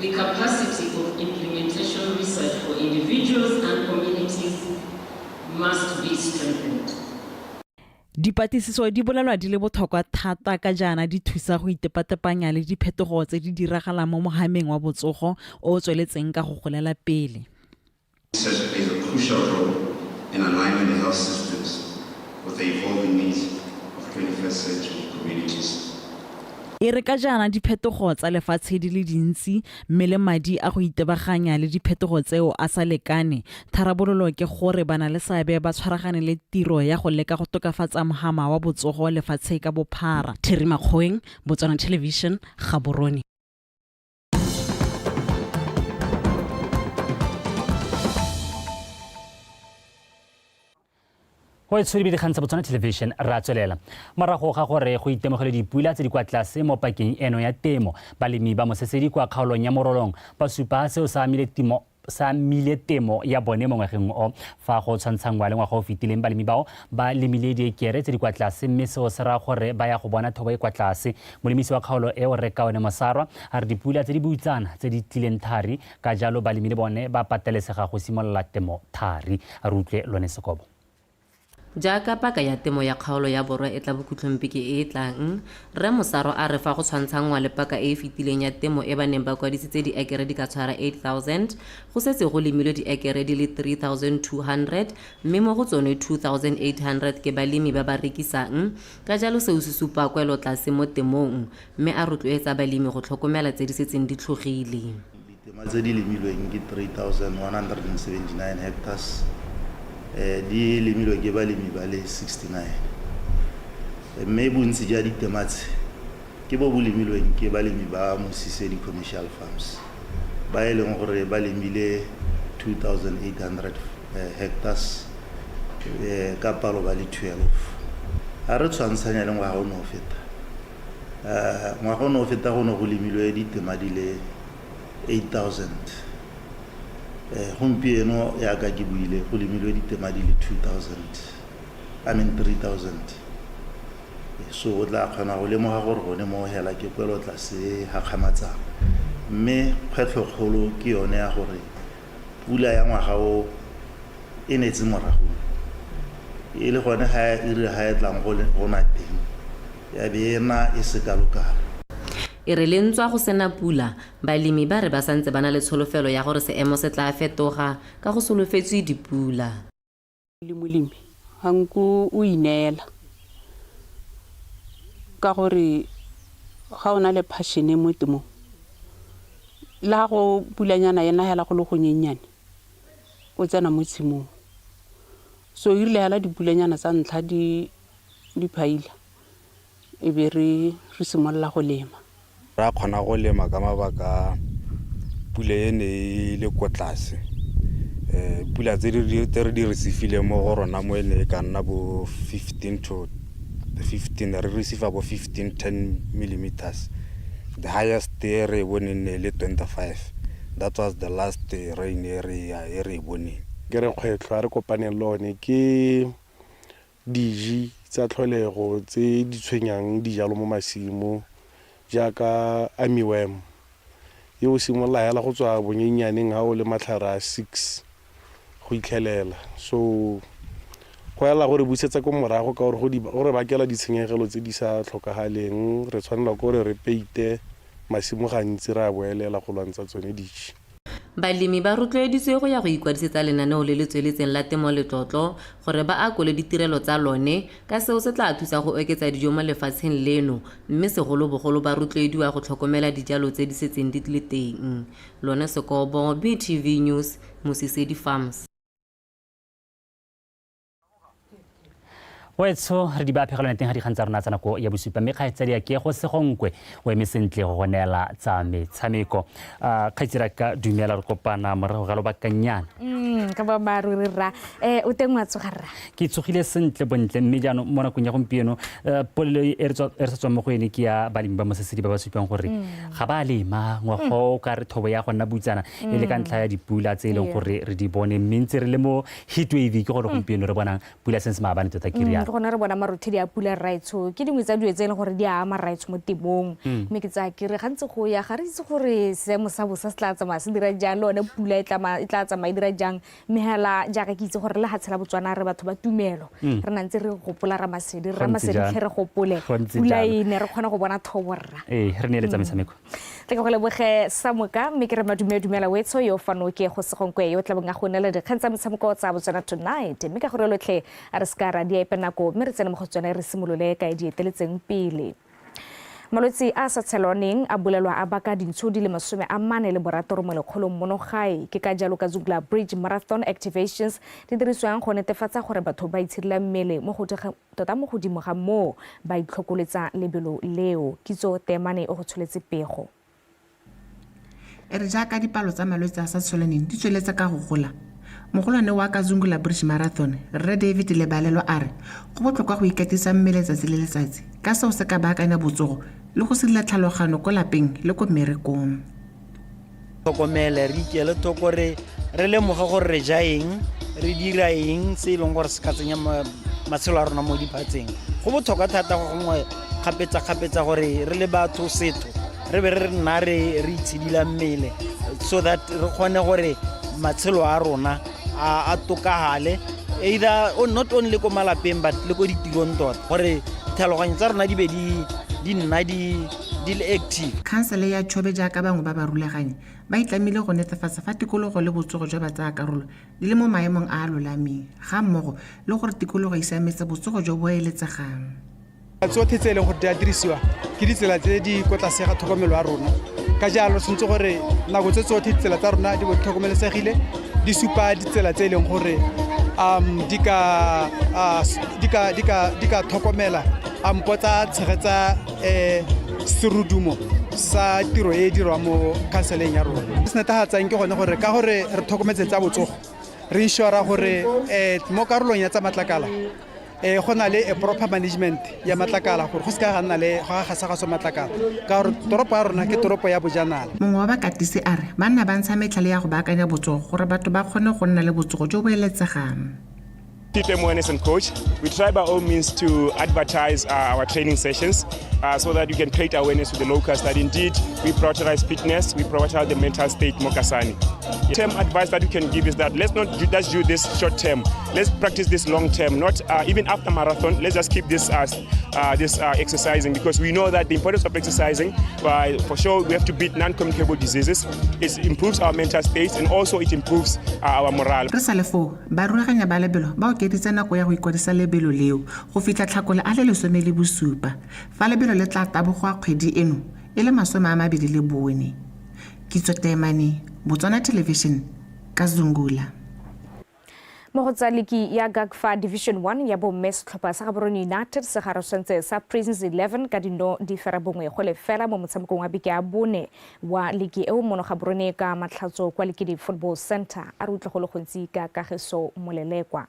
the capacity of implementation research for individuals and communities must be strengthened. Dipatlisiso di bolelwa di le botlhokwa thata ka jaana di thusa go itepatepanya le diphetogo tse di diragalang mo mohameng wa botsogo o o tsweletseng ka go golela pele. Research plays a crucial role in aligning the health systems with the evolving needs of 21st century communities. E re ka jaana diphetogo tsa lefatshe di le dintsi mme le madi a go itebaganya le diphetogo tseo a sa lekane, tharabololo ke gore banaleseabe ba tshwaragane le tiro ya go leka go tokafatsa mhama wa botsogo lefatshe ka bophara. Terry Makgoeng, Botswana Television, Gaborone. Go e tshwere dikgang tsa Botswana Television ra tswelela. Morago ga gore go itemogele dipula tse di kwa tlase mo pakeng eno ya temo, balemi ba Mosesedi kwa kgaolong ya Morolong ba supa seo sa amile temo sa amile temo ya bone mo ngwageng o. Fa go tshwantshangwa le ngwaga o fetileng, balemi bao ba lemile diekere tse di kwa tlase mme seo se raya gore ba ya go bona thobo e kwa tlase. Molemisi wa kgaolo eo Rre Kaone Mosarwa a re dipula tse di boutsana tse di tlileng thari, ka jalo balemi le bone ba patelesega go simolola temo thari. A re utlwe Lone Sekobo. Jaaka paka ya temo ya kgaolo ya borwa e tla bokhutlong beke e e tlang, Rre Mosaro a re fa go tshwantshanngwa le paka e e fetileng ya temo e ba neng ba kwadisitse diekere di ka tshwara 8000, go setse go lemilwe diekere di le 3200 mme mo go tsone 2800 ke balemi ba ba rekisang, ka jalo seo se supa kwelotlase mo temong mme a rotloetsa balemi go tlhokomela tse di setseng di tlhogile. Ditema tse di lemilweng ke 3,179 hectares, di lemilwe ke balemi ba le 69. Mme bontsi jwa ditema tse ke bo bo lemilweng ke balemi ba Mosisedi Commercial Farms, ba e leng gore ba lemile 2,800 hectares ka palo ba le 12. Ga re tshwantshanya le ngwaga o ne o feta, ngwaga o ne o feta go ne go lemilwe ditema di le 8000. Gompieno yaka ke buile go lemilwe ditema di le 2000, I mean 3000. So o tla kgona go lemoga gore gone mo hela ke kwelo tlase gakgamatsang. Mme kgwetlhokgolo ke yone ya gore pula ya ngwaga o e netse morago, e le gone ga e rile ga e tlang go na teng ya be e na e se kalokalo. E re le ntswa go sena pula, balemi ba re ba santse ba na le tsholofelo ya gore seemo se tla fetoga ka go solofetswe dipula. Le molemi ga nko o ineela ka gore ga o na le passion mo temong Le ga go pulanyana e na hela go le gonyennyane, o tsena mo tshimong. So e rile hela dipulanyana tsa ntlha di di phaila, e be re re simolola go lema. Ra kgona go lema ka mabaka a pula e ne e le ko tlase. Pula tse re di receive-ileng mo go rona mo e ne e ka nna bo 15 to 15, re receive bo 15, 10 millimeters. The highest e re e boneng ne e le 25. That was the last rain e re e re e boneng. Ke re kgwetlho a re kopaneng le one ke diji tsa tlholego tse di tshwenyang dijalo mo masimo jaaka armyworm e o simolola hela go tswa bonyennyaneng ha o le matlhare a 6 go itlhelela. So go ela go re busetsa ko morago ka gore go re bakela ditshenyegelo tse di sa tlhokagaleng. Re tshwanelwa ke gore re peite masimo gantsi re a boelela go lwantsha tsone diji. Balemi ba rotloeditswe go ya go ikwadisetsa lenaneo le le tsweletseng la Temo Letlotlo gore ba akole ditirelo tsa lone ka seo se tla thusa go oketsa dijo mo lefatsheng leno mme segolobogolo ba rotloediwa go tlhokomela dijalo tse di setseng di le teng. Lone Sekobo, BTV News, Mosisedi Farms. Wetsho re di ba phegelwana teng ga dikgang tsa rona tsa nako ya bosupa mme kgaitsadi ya ke go segonkwe o eme sentle go go neela tsa metshameko. Kgaitsedi ka dumela re kopana morago ga lobakanyana. Ka boammaaruri rra, o teng wa tsoga rra? Ke tsogile sentle bontle mme jaanong mo nakong ya gompieno polelo e re sa tswang mo go ene ke ya balemi ba mosesedi ba ba supang gore ga ba lema ngwaga o ka re thobo ya go nna butsana e le ka ntlha ya dipula tse e leng gore re di bone mme ntse re le mo heat wave ke gore gompieno re bonang pula sense maabane tota ke rialo. Ke gone re bona marothedi a pula rraetsho ke dingwe tsa dilo tse e leng gore di a ama rraetsho mo temong. Mme ke tsaya ke re gantsi go ya ga re itse gore seemo sa bosa se tla tsamaya se dira jang le one pula e tla tsamaya e dira jang mme hela jaaka ke itse gore le lehatshe la Botswana re batho ba tumelo re na ntse re gopola Ramasedi Ramasedi tlhe re gopole pula e ne re kgona go bona thobo rra. Ee re neeletsa metshameko. Tle ke go leboge Samoka mme ke re madume dumela wetsho yo fano ke go Segonkwe yo tlabong a go neela dikgang tsa metshameko tsa Botswana Tonight mme ka gore lotlhe a re seka ra di epe nako mme re tsene mo go tsone re simolole ka e di eteletseng pele. Malwetse a a sa tshelwaneng a bolelwa a baka dintsho di le 46 mo lekgolong mono gae. Ke ka jalo Kazungula Bridge Marathon Activations di dirisiwang go netefatsa gore batho ba itshidila mmele mo tota mo godimo ga moo ba itlhokoletsa lebelo leo. Kitso Teemane o go tsholetse pego. E re jaaka dipalo tsa malwetse a sa tsholaneng di tsweletse ka go gola, mogolwane wa Kazungula Bridge Marathon, Rre David Lebalelo a re go botlhokwa go ikatisa mmele tsatsi le letsatsi ka seo se ka baakanya botsogo le go sidila tlhalogano ko lapeng le ko mmerekong. Tlhokomele, re ikele thoko, re re lemoge gore re ja eng, re dira eng se e leng gore se ka tsenya matshelo a rona mo diphatseng. Go botlhokwa thata go gongwe kgapetsa-kgapetsa gore re le batho setho re be re nna re re itshidila mmele so that re kgone gore matshelo a rona a tokagale either not only ko malapeng but le ko ditirong tota gore tlhaloganyo tsa rona di be di nna di di le active. Khansele ya Chobe jaaka bangwe ba barulaganyi ba itlamile go netefatsa fa tikologo le botsogo jwa batsayakarolo di le mo maemong a a lolameng ga mmogo le gore tikologo e siametse botsogo jo bo eletsegang. Tsotlhe tse e leng gore di a dirisiwa ke ditsela tse di ko tlase ga tlhokomelo ya rona, ka jalo tshwanetse gore nako tse tsotlhe ditsela tsa rona di bo di tlhokomelesegile, di supa ditsela tse e leng gore di ka tlhokomela ampo tsa tshegetsa serudumo sa tiro e e dirwang mo khanseleng ya rona. Se netefatsang ke gone gore ka gore re tlhokometse tsa botsogo, re insure gore mo karolong ya tsa matlakala go na le a proper management ya matlakala gore go se ka ga nna le go ga gasa matlakala ka gore toropo ya rona ke toropo ya bojanala. Mongwe wa bakatisi a re ba nna ba ntsha metlhale ya go baakanya botsogo gore batho ba kgone go nna le botsogo jo bo eletsegang. Title Moenes and coach, we try by all means to advertise our training sessions so that we can create awareness with the locals that indeed we prioritize fitness, we prioritize the mental state mo Kasane. Term advice that we can give is that let's not just do this short term, let's practice this long term, not even after marathon, let's just keep this exercising, because we know that the importance of exercising, for sure we have to beat non-communicable diseases, it improves our mental state and also it improves our morale. Re sa le foo, ba rulaganya ba lebelo ba okeditse nako ya go ikwadisa lebelo leo go fitlha Tlhakole a le 17, fa lebelo le tla tabogwa kgwedi eno e le 24. Kitso Taemane, Botswana Television, Kazungula. Mo go tsa liki ya GAGFAH Division 1 ya bomme, setlhopha sa Gaborone United se garosantse sa Prisons 11 ka dino di 0-1 mo motshamekong wa beke ya bone wa liki eo mono Gaborone ka Matlhatso kwa Lekedi Football Center. A re utlwe go le gontsi ka Kagiso Molelekwa.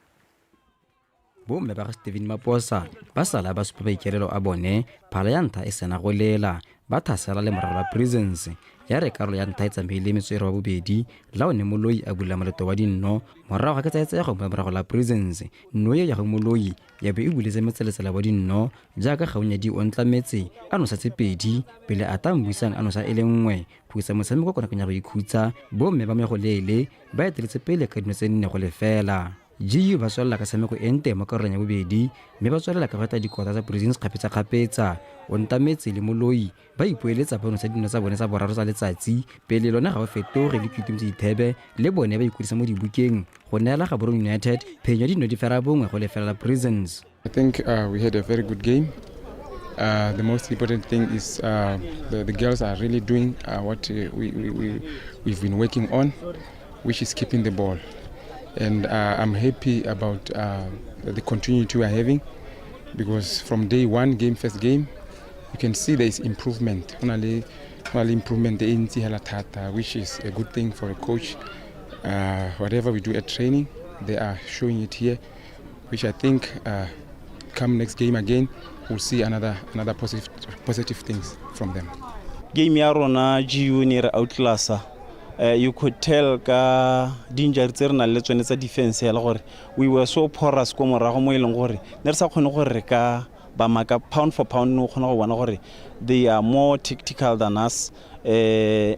Bomme ba ga Steven Maposa ba sala ba supa maikaelelo a bone phala ya ntlha e sena go lela, ba thasela le morago la Prisons. Ya re karolo ya ntlha e tsamaile metsotso e 82, la one Moloi a bula moleto wa dinno morago ga ketsaetsego mo morago la Prisons. Nno e ya go Moloi ya be e buletse metseletsela wa dinno jaaka Gaunyadi o ntlametse a nosa tse 2 pele a ta mbuisang a nosa e le 1 go isa motshameko kwa nakong ya go ikhutsa. Bomme ba Megoleele ba eteletse pele ka dino tse 4-0. GU ba tswelela ka tshameko e nte mo karolong ya bobedi mme ba tswelela ka go eta dikota tsa Prisons kgapetsa-kgapetsa. Ontametse le Moloi ba ipoeletsa ba nosa dino tsa bone tsa boraro tsa letsatsi pele lone ga o fetoge le Kutumtse Dithebe le bone ba ikwadisa mo dibukeng go neela Gaborone United phenyo dino di 1-0 la Prisons. I think we had a very good game. The most important thing is the girls are really doing what we've been working on, which is keeping the ball. And I'm happy about the continuity we are having, because from day one, first game, you can see there is improvement. Only improvement in thata, which is a good thing for a coach. Whatever we do at training, they are showing it here, which I think come next game again, we'll see another positive things from them. Game ya rona GU ne re outclassa. You could tell ka danger tse re nang le tsone tsa defense ya gore we were so porous ko morago mo e leng gore ne re sa kgone gore re ka ba maka pound for pound, no kgona go bona gore they are more tactical than us. Kore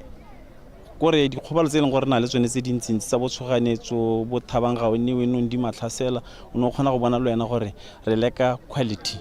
dikgobalo tse e leng gore na le tsone tse dintsintsi tsa botshoganetso bo Thabang ga o newe nong di matlhasela, o ne o kgona go bona le wena gore re leka quality.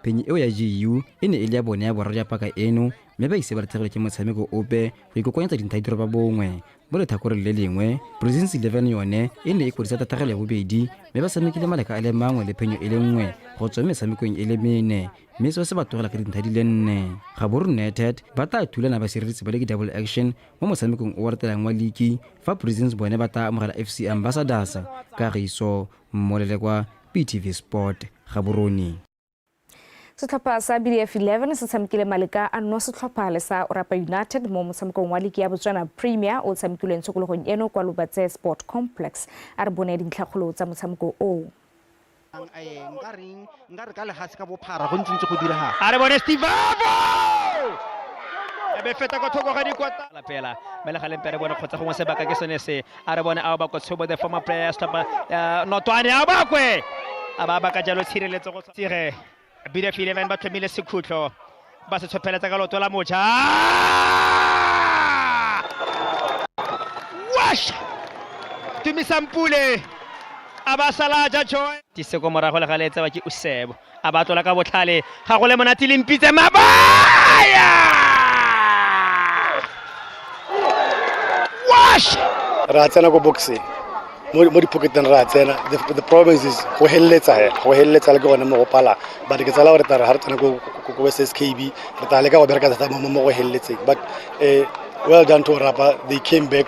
Phenyo eo ya GU e ne e le ya bone ya boraro ya paka eno mme ba ise ba latlhegelwe ke motshameko ope go ikokoanyetsa dintlha di 9. Mo letlhakoreng le lengwe, Prisons 11 yone e ne e kwadisa tatlhegelo ya bobedi mme ba tshamekile maleka a le mangwe le phenyo e le 1 go tswa metshamekong e le 4 mme seo se ba tlogela ka dintlha di le 4. Gaborone United ba tla thulana ba sireletsi ba leke double action mo motshamekong o latelang wa liki fa Prisons bone ba tla amogela FC Ambassadors. Kagiso Molelekwa, BTV Sport, Gaborone. Setlhopha sa BDF 11 se tshamekile maleka a no setlhopha le sa Orapa United mo motshamekong wa liki ya Botswana Premier o tshamekilweng tshokologong eno kwa Lobatse Sport Complex. A re bone dintlhakgolo tsa motshameko oo. A re bone Steve Avo! E be feta kwa thoko ga dikwata. Lapela, mme le gale mpe re bone kgotsa gongwe sebaka ke sone se. A re bone Aobakwe Tshobo, the former player setlhopha Notwane Aobakwe. A ba baka jalo tshireletso go tsige. BDF 11 ba tlhomile sekhutlo ba se tshopheletsa ka loto la moja. Wash! Tumisang Pule a ba sala ja joy. Tiseko morago le gale tsewa ke Usebo. A ba tlola ka botlhale ga go le monate le mpitse Mabaya. Wash! Ra tsena ko boxing. Mo di-pocketeng ra tsena. The problem is go heleletsa hela, go heleletsa le ke gone mo go pala. But ke tsala gore tla re ha re tsena ko SSKB, re tla leka go bereka thata mo go heleletseng. But well done to Orapa, they came back,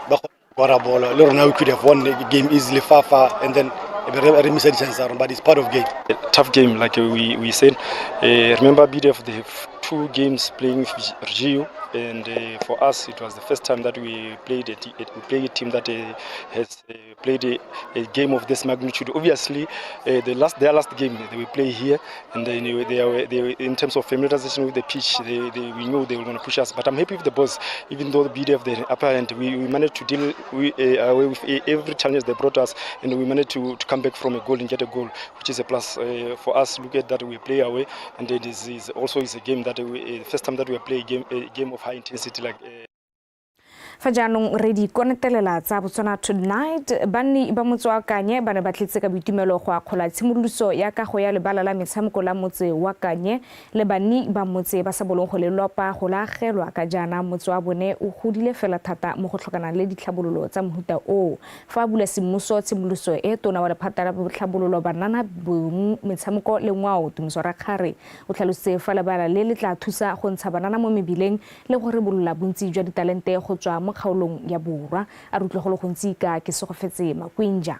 ba go bolo. Le rona we could have won the game easily far and then re miss di-chance tsa rona, but it's part of game. A tough game, like we said. Remember BDF, they have 2 games playing GU, and for us it was the first time that we played a team that has played a game of this magnitude. Obviously, their last game they will play here, and then they in terms of familiarization with the pitch, we knew they were going to push us. But I'm happy with the boys, even though the BDF, the upper end, we managed to deal with every challenge they brought us, and we managed to come back from a goal and get a goal, which is a plus for us. Look at that, we play away, and it is also is a game that we, first time that we play a game of high intensity like. Fa jaanong re di konetelela tsa Botswana Tonight, banni ba motse wa Kanye ba ne ba tletse ka boitumelo go akgola tshimolodiso ya kago ya lebala la metshameko la motse wa Kanye le banni ba motse ba sa bolong go le lopa go la agelwa ka jaana motse wa bone o godile fela thata mo go tlhokanang le ditlhabololo tsa mohuta oo. Fa a bula semmuso tshimolodiso e, tona wa lephata la tlhabololo banana, bong, metshameko le ngwao, Tumiso Rakgare o tlhalositse fa lebala le le tla thusa go ntsha banana mo mebileng le go rebolola bontsi jwa ditalente go tswa mo kgaolong ya Borwa. A re utlwe go le gontsi ka Kesegofetse Makwinja.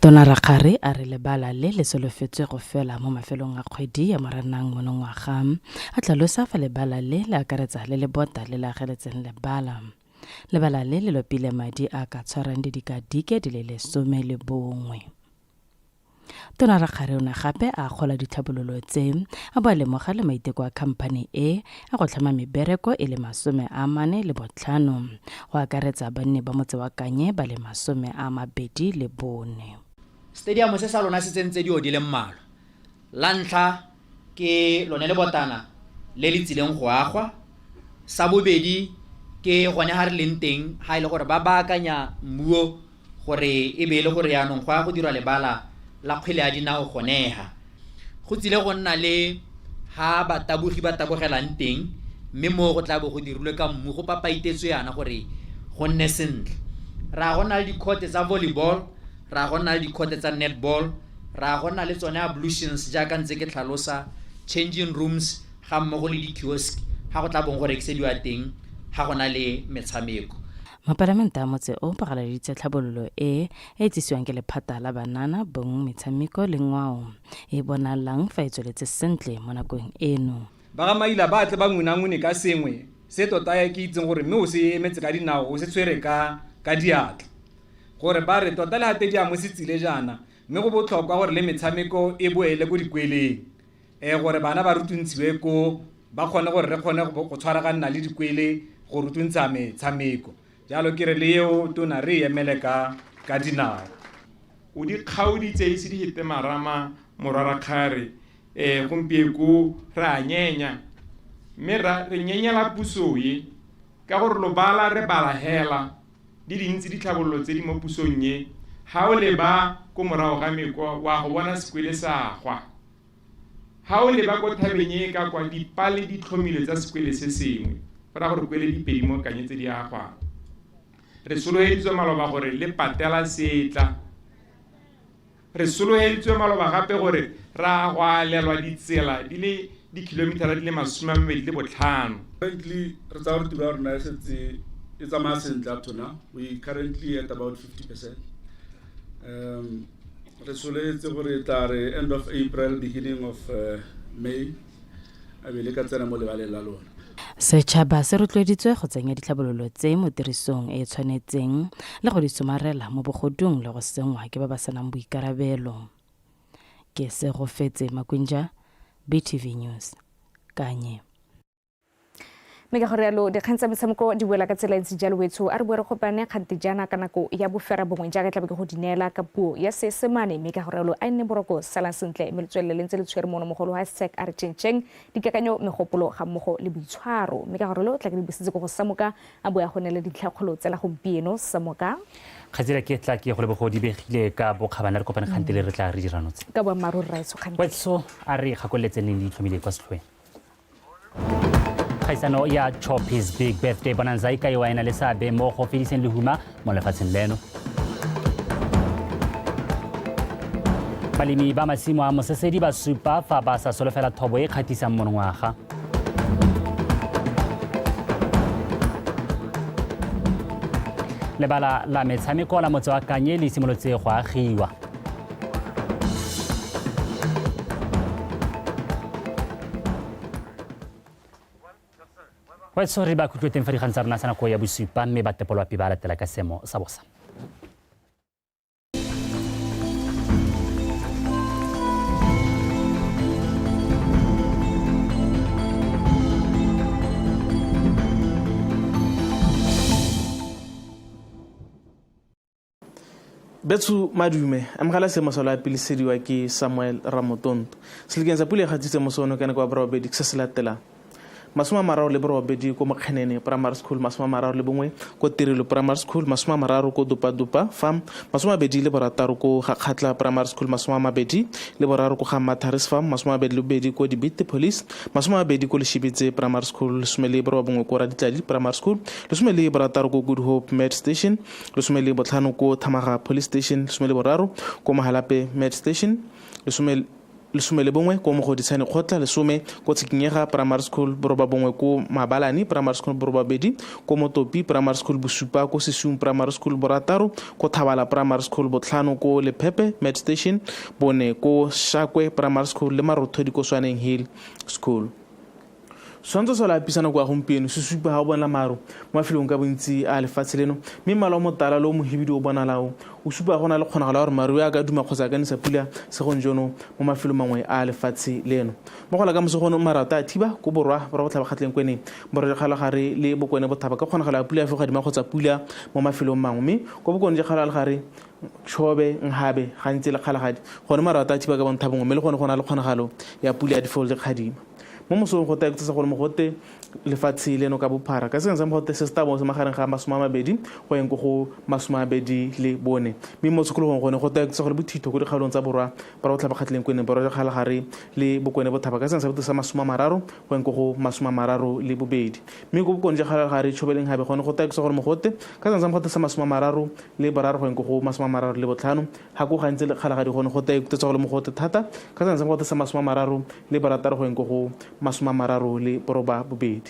Tona Rakgare a re lebala le le solofetswe go fela mo mafelong a kgwedi ya Moranang monongwaga. A tlhalosa fa lebala le le akaretsa le lebota le le ageletseng lebala. Lebala le le lopile madi a ka tshwarang didikadike di le 11. Tona Rakgare o ne gape a akgola ditlhabololo tse, a bo a lemoga le maiteko a khamphane e a go tlhama mebereko e le 45, go akaretsa banni ba motse wa Kanye ba le 24. Stadium se sa lona se tsentse dio di le mmalwa. La ntlha ke lone lebotana le le tsileng go agwa. Sa bobedi ke gone ha re leng teng ha e le gore ba baakanya mmuo gore e be e le gore yaanong go ya go dirwa lebala la kgwele ya dinao goneha. Go tsile go nna le ha batabogi ba tabogelang teng mme moo go tla bo go dirilwe ka mmu go papaitetswe yana gore go nne sentle. Ra go nna le dikhote tsa volleyball, ra go nna le dikhote tsa netball, ra go nna le tsone ablutions jaaka ntse ke tlhalosa, changing rooms ga mmogo le di-kiosk ga go tla bong go rekisediwa teng ga go na le metshameko. Mapalamente a motse o ba galaleditse tlhabololo e e tsisiwang ke lephata la banana, bong, metshameko le ngwao e bonalang fa e tsweletse sentle mo nakong eno. Ba ga Maila ba tle ba ngunangune ka sengwe se tota ke itseng gore mme o se emetse ka dinao, o se tshwere ka ka diatla. Gore ba re tota le ha tediamo se tsile jaana, mme go botlhokwa gore le metshameko e boele ko dikweleng. E gore bana ba rutuntshiwe ko, ba kgone gore re kgone go tshwaraganna le dikwele go rutuntsha metshameko. Jalo ke re le eo tona re e emele ka ka dinao. O di kgaoditse ise di hete marama morwa Rakgare. E gompieko re a nyenya. Mme rra re nyenyela puso e ka gore lobala re bala hela. Di dintsi ditlhabololo tse di mo pusong e. Ha o leba ko morago ga meko wa go bona sekwele se agwa. Ha o leba ko thabeng e e ka kwa, dipale di tlhomilwe tsa sekwele se sengwe. Go raya gore kwele di pedi mo Kanye tse di agwang. Re soloheditswe maloba gore le patela se tla. Re soloheditswe maloba gape gore ra go alelwa ditsela di le dikhilomithara di le 25. Currently, re tsaya gore tiro ya rona e setse e tsamaya sentle up to now. We currently at about 50%. Re soletse gore e tla re end of April, beginning of May, a be le ka tsena mo lebaleng la lona. Setšhaba se rotloeditswe go tsenya ditlhabololo tse mo tirisong e e tshwanetseng le go di somarela mo bogodung le go senngwa ke ba ba senang boikarabelo. Ke Segofetse Makwinja, BTV News, Kanye. Mme ka go rialo dikgang tsa metshameko di boela ka tsela e ntse jalo wetsho a re boe re kopane kgante jaana ka nako ya bofera bongwe jaaka tlabe ke go di neela ka puo ya Seesemane. Mme ka go rialo a nne boroko, salang sentle mme le tswelele le ntse le tshwere mono mogolo hashtag a re tšhentšheng dikakanyo, megopolo ga mmogo le boitshwaro. Mme ka go rialo tla ke di busetse ko go Samoka a boya go neela dintlhakgolo tsela gompieno. Samoka. Kgaitsedi ke tla ke go lebogo di begile ka bokgabane, re kopane kgante le re tla re dira notse. Ka boammaaruri raetsho kgante. Wetso a re gakololetse neng di itlhomile kwa setlhoeng. Kgaisano ya Choppies Big Birthday Bonanza e kaiwa e na le seabe mo go fediseng lehuma mo lefatsheng leno. Balemi ba masimo a Mosesedi ba supa fa ba sa solofela thobo e kgatisang monongwaga. Lebala la metshameko la motse wa Kanye le simolotse go agiwa. Wetso re ba khutlo teng fa dikgang tsa rona sa nako ya bosupa mme ba tepolwapi ba latela ka seemo sa bosa. Betsu madume amogela seemo sa loapi le sediwa ke Samuel Ramotonto. Selekeng sa pula e gatisitse moso ono ka nako ya borobedi ke se se latelang. 38 ko Mokgenene Primary School, 31 ko Tirelo Primary School, 30 ko Dupadupa Farm, 26 ko Gakgatla Primary School, 23 ko ga Matharis Farm, 22 ko Dibete Police, 20 ko Leshibitse Primary School, 19 ko Raditladi Primary School, 16 ko Good Hope Med Station, 15 ko Thamaga Police Station, 13 ko Mahalape Med Station, 11 ko Mogoditshane Kgotla, 10 ko Tshikinyega Primary School, 9 ko Mabalane Primary School, 8 ko Motopi Primary School, 7 ko Sesung Primary School, 6 ko Thabala Primary School, 5 ko Lephepe Med Station, 4 ko Shakwe Primary School le Marothodi ko Swaneng Hill School. Setshwantsho sa loapi sa nako ya gompieno se supa ga o bona maru mo mafelong ka bontsi a lefatshe leno, mme mmala o motala le o mohibidu o bonalao o supa go na le kgonagalo ya gore maru a ka duma kgotsa a ka nisa pula segong jono mo mafelong mangwe a lefatshe leno. Mo go la ka moso gono marata a thiba ko borwa borwa botlhaba kgatleng kweneng, borwa jwa kgalagare le bokone bothaba ka kgonagalo ya pula ya fogadima kgotsa pula mo mafelong mangwe, mme ko bokone jwa kgalagare Chobe, Nhabe, gantsi le Kgalagadi gone marata a thiba ka bontha bongwe, mme le gone go na le kgonagalo ya pula ya difolo le kgadima. Mo mosong go tla ikutsa gore mogote lefatshe leno ka bophara ka seng sa mogote se se tla bo se magareng ga 20 go yeng ko go 24, mme mo tshokologong gone go tla ikutsa gore bothitho ko dikgaolong tsa borwa ba botlhaba kgatleng kweneng, borwa jwa kgalagare le bokone bothaba ka seng sa bothito sa 30 go yeng ko go 32, mme ko bokone jwa kgalagare Tshobeleng Habe gone go tla ikutsa gore mogote ka seng sa mogote sa 33 go yeng ko go 35, ga ko gantsi le Kgalagadi gone go tla ikutsa gore mogote thata ka seng sa mogote sa 36 go yeng ko go 38.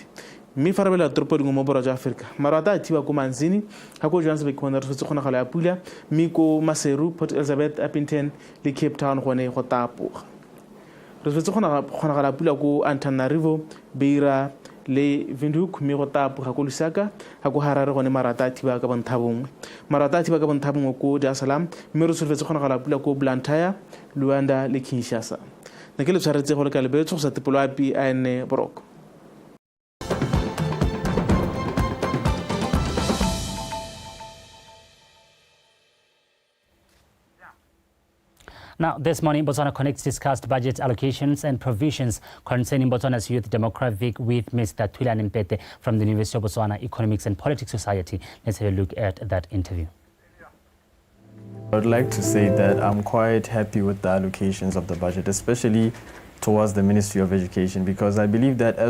Mme fa re bela toropo dingwe mo borwa jwa Aforika, maru a tla thiba ko Manzini, ga ko Johannesburg gone re tshotse kgonagalo ya pula, mme ko Maseru, Port Elizabeth, Upington le Cape Town gone go tapoga. Re tshotse kgonagalo ya pula ko Antananarivo, Beira le Windhoek, mme go tapoga ko Lusaka, ga ko Harare gone maru a tla thiba ka bontha bongwe. Maru a tla thiba ka bontha bongwe ko Dar es Salaam, mme re tsholofetse kgonagalo ya pula ko Blantyre, Luanda le Kinshasa. Ne ke le tshwaretse go le ka lebetse go sa tepolo api a ene boroko. Now, this morning, Botswana Connects discussed budget allocations and provisions concerning Botswana's youth demographic with Mr. Thulani Mpete from the University of Botswana Economics and Politics Society. Let's have a look at that interview. I would like to say that I'm quite happy with the allocations of the budget, especially towards the Ministry of Education, because I believe that as